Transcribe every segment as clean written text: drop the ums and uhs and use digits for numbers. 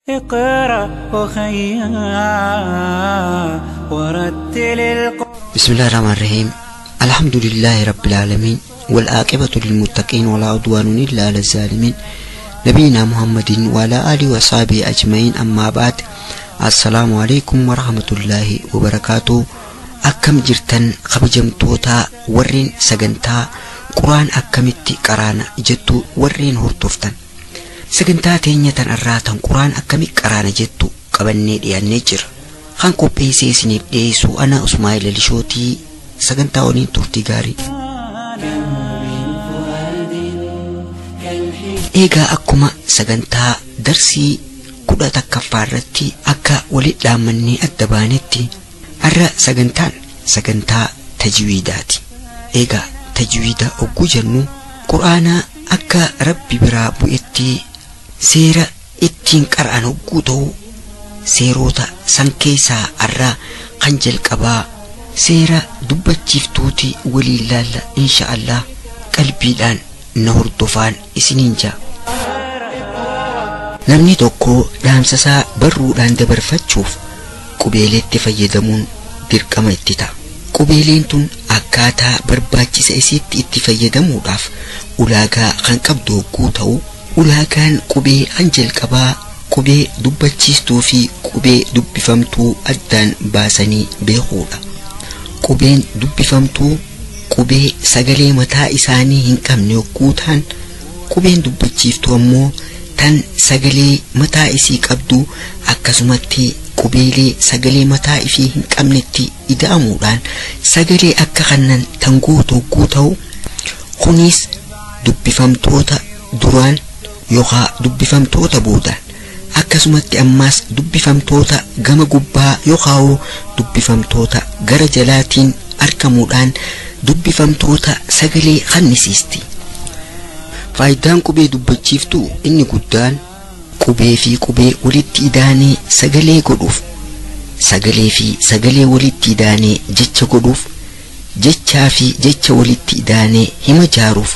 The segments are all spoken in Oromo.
اقرأ أخيا ورتل القرآن. بسم الله الرحمن الرحيم. الحمد لله رب العالمين والعاقبة للمتقين ولا عدوان إلا على الظالمين، نبينا محمد وعلى آله وصحبه أجمعين. أما بعد، السلام عليكم ورحمة الله وبركاته. Akkam jirtan kabajamtoota warreen sagantaa quraan akkamitti qaraana jettu warreen hordoftan, sagantaa teenya tan irraa tan quraan akkamitti qaraana jettu qabannee dhiyaannee jira. Kan qopheessee isiniif dhiyeessu ana Usmaa'il Alishootii. Sagantaa waliin turtii gaarii. Egaa akkuma sagantaa darsii 11ffaa irratti akka walitti dhaammannee adda baanetti, har'a sagantaan sagantaa tajwiidaati. Egaa tajwiida hogguu jennu quraana akka rabbi biraa bu'etti seera ittiin qara'an hogguu ta'u, seerota san keessaa har'a kan jalqabaa seera dubbachiiftuuti waliin laalla. Insha Allah qalbiidhaan na hordofaan isiniin jaa. Namni tokko dhaamsasaa barruudhaan dabarfachuuf qubeeleetti fayyadamuun dirqama itti ta'a. Qubeeleen tun akkaataa barbaachisa isiitti itti fayyadamuudhaaf ulaagaa kan qabdu hogguu ta'u, ulaagaan qubee kan jalqabaa qubee dubbachiistuu fi qubee dubbifamtuu addaan baasanii beekuudha. Qubeen dubbifamtuu qubee sagalee mataa isaanii hin qabne hogguu ta'an, qubeen dubbachiiftuu ammoo tan sagalee mataa isii qabdu, akkasumatti qubeelee sagalee mataa ifii hin qabnetti ida'amuudhaan sagalee akka kannan tan gootu hogguu ta'u, kunis dubbifamtoota duraan yookaan dubbifamtoota boodaan, akkasumatti ammaas dubbifamtoota gama gubbaa yookaan dubbifamtoota gara jalaatiin argamuudhaan dubbifamtoota sagalee kannisiisti. Faayidaan qubee dubbachiiftuu inni guddaan qubee fi qubee walitti idaanee sagalee godhuuf, sagalee fi sagalee walitti idaanee jecha godhuuf, jechaa fi jecha walitti idaanee hima jaaruuf,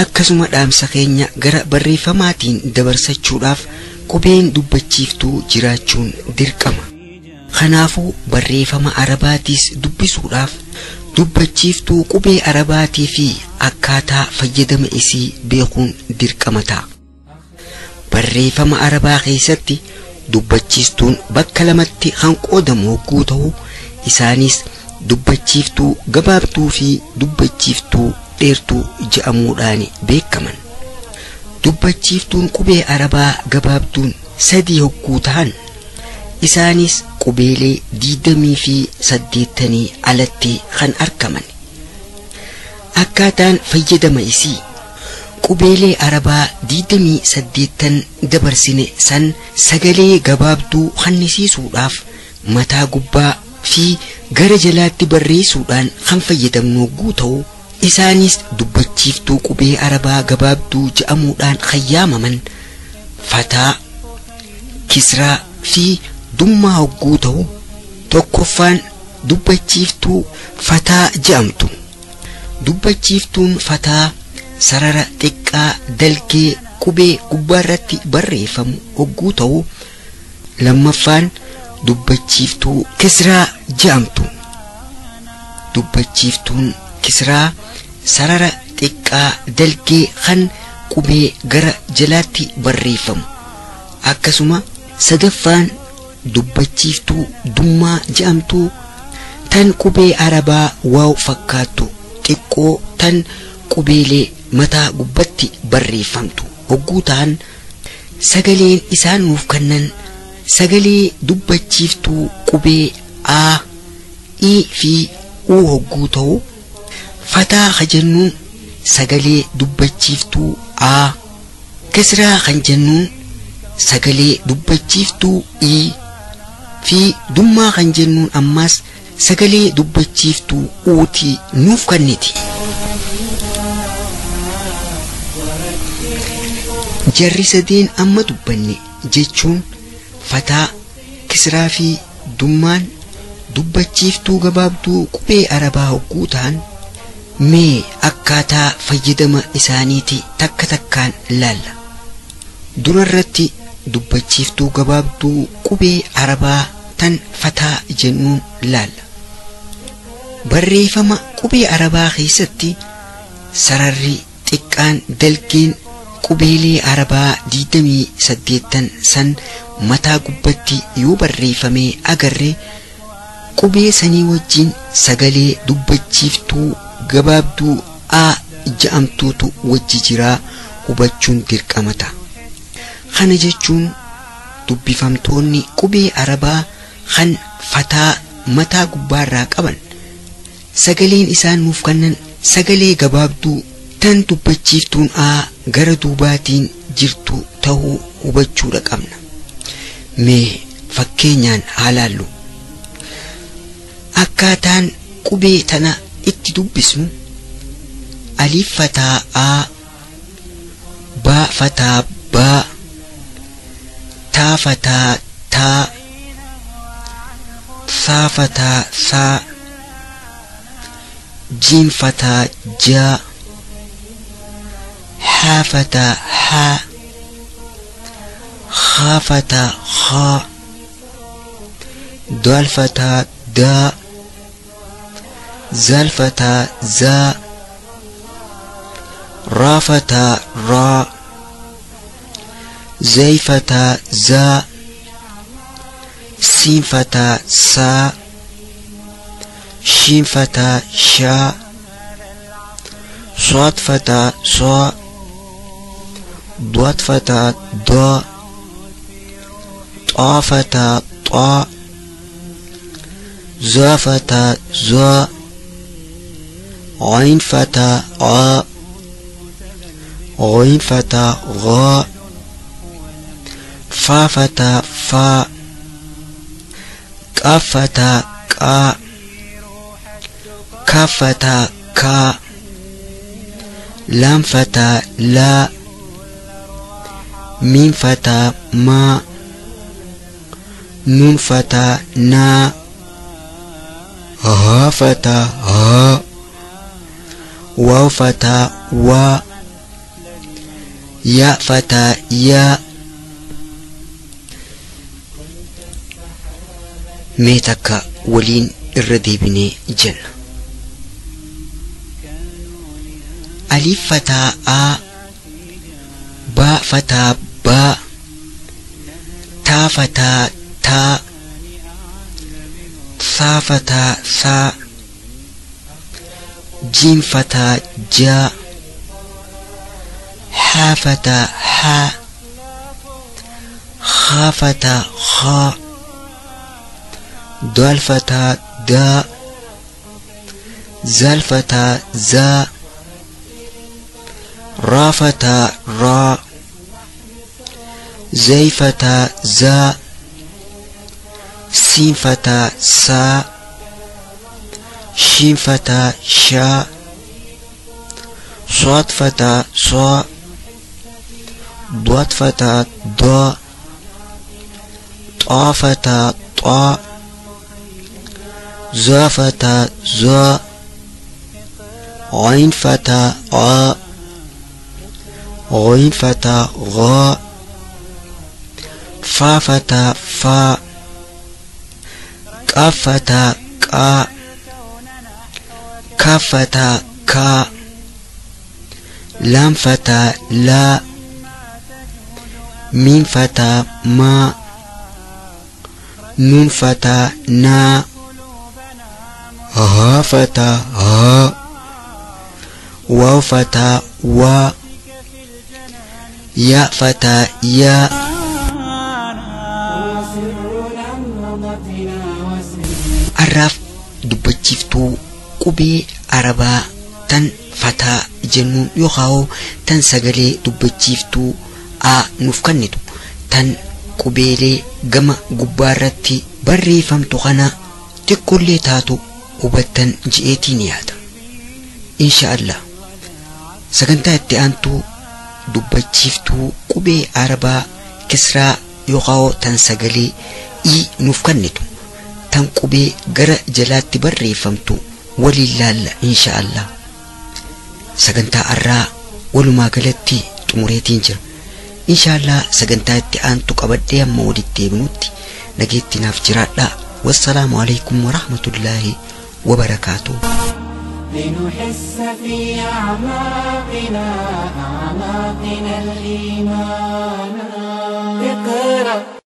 akkasuma dhaamsa keenya gara barreeffamaatiin dabarsachuudhaaf qubeen dubbachiiftuu jiraachuun dirqama. Kanaafuu barreeffama Arabaatiis dubbisuudhaaf dubbachiiftuu qubee Arabaatii fi akkaataa fayyadama isii beekuun dirqama ta'a. Barreeffama Arabaa keessatti dubbachiistuun bakka lamatti kan qoodamu hogguu ta'u, isaanis dubbachiiftuu gabaabduu fi dubbachiiftuu dheertuu je'amuudhaan beekaman. Dubbachiiftuun qubee Arabaa gabaabduun 3 hogguu ta'an, isaanis qubeelee 28 alatti kan argaman. Akkaataan fayyadama isii qubeelee Arabaa 28 dabarsine san sagalee gabaabduu kannisiisuudhaaf mataa gubbaa fi gara jalaatti barreessuudhaan kan fayyadamnu hogguu ta'u, isaanis dubbachiiftuu qubee Arabaa gabaabduu je'amuudhaan kan yaamaman fataa, kisraa fi dummaa hogguu ta'u, tokkoffaan dubbachiiftuu fataa je'amtu. Dubbachiiftuun fataa sarara xiqqaa dalgee qubee gubbaarratti barreeffamu hogguu ta'u, lammaffaan dubbachiiftuu kisraa je'amtu. Dubbachiiftuun kisraa sarara xiqqaa dalgee kan qubee gara jalaatti barreeffamu, akkasuma sadaffaan dubbachiiftuu dummaa je'amtu tan qubee Arabaa waaw fakkaattu xiqqoo tan qubeelee mataa gubbatti barreeffamtu hogguu ta'an, sagaleen isaan nuuf kennan sagalee dubbachiiftuu qubee A, I fi U hogguu ta'u, fataa ka jennuun sagalee dubbachiiftuu A, kisraa kan jennuun sagalee dubbachiiftuu I fi dummaa kan jennuun ammaas sagalee dubbachiiftuu U'ti nuuf kenniti. Jarri sadeen amma dubbanne jechuun fataa, kisraa fi dummaan dubbachiiftuu gabaabduu qubee Arabaa hogguu ta'an, mee akkaataa fayyadama isaaniiti takka takkaan laalla. Durarratti dubbachiiftuu gabaabduu qubee Arabaa tan fataa jennuun laalla. Barreeffama qubee Arabaa keessatti sararri xiqqaan dalgeen qubeelee Arabaa 28 san mataa gubbatti yoo barreeffamee agarre qubee sanii wajjin sagalee dubbachiiftuu gabaabduu A ja'amtuutu wajji jiraa hubachuun dirqama ta'a. Kana jechuun dubbifamtoonni qubee Arabaa kan fataa mataa gubbaarraa qaban sagaleen isaan nuuf kennan sagalee gabaabduu tan dubbachiiftuun A gara duubaatiin jirtu ta'uu hubachuudha qabna. Mee fakkeenyaan haa laallu. Akkaataan qubee tana itti dubbisnu alif fataa A, baa fataa baa, taa fataa taa, saa fataa saa, jiim fataa jaa, haa fataa haa, haa fataa haa, daal fataa daa, zaal fataa zaa, raa fataa raa, zay fataa zaa, siin fataa saa, shiin fataa shaa, صاد fataa saa, ضاد fataa daa, xaa fataa xaa, zaa fataa zaa, عين fataa aa, غين fataa غaa, فا fataa faa, qaaf fataa qaa, kaaf fataa kaa, laam fataa laa, miim fataa maa, nuun fataa naa, haa fataa haa, waaw fataa waa, yaa fataa yaa. Mee takka waliin irra deebinee jenna. Alif fataa A, baa fataa baa, taa fataa taa, saa fataa saa, jiim fataa jaa, haa fataa haa, haa fataa haa, daal fataa daa, zaal fataa zaa, raa fataa raa, zay fataa zaa, siin fataa saa, shiin fataa shaa, صاد fataa saa, ضاد fataa daa, xaa fataa xaa, zaa fataa zaa, عين fataa aa, غين fataa غaa, فا fataa faa, qaaf fataa qaa, kaaf fataa kaa, laam fataa laa, miim fataa maa, nuun fataa naa, haa fataa haa, waaw fataa waa, yaa fataa yaa. Arraaf dubbachiiftuu qubee Arabaa tan fataa jennuun yookaan tan sagalee dubbachiiftuu A nuuf kennitu tan qubeelee gama gubbaarratti barreeffamtu kana xiqqoollee taatu hubattan ji'eetiin yaada. Insha Allah sagantaa itti aantuu dubbachiiftuu qubee Arabaa kisraa yookaan tan sagalee I nuuf kennitu tan qubee gara jalaatti barreeffamtu waliin laalla insha Allah. Sagantaa arraa walumaa galatti xumureetiin jira. Inshaallah sagantaa itti aantu qabadhee amma walitti deebinutti nageetti naaf jiraadhaa. Wassalaamu alaikum warahmatullaahi wabarakaatuh. لنحس في أعماقنا أعماقنا الإيمان. اقرأ.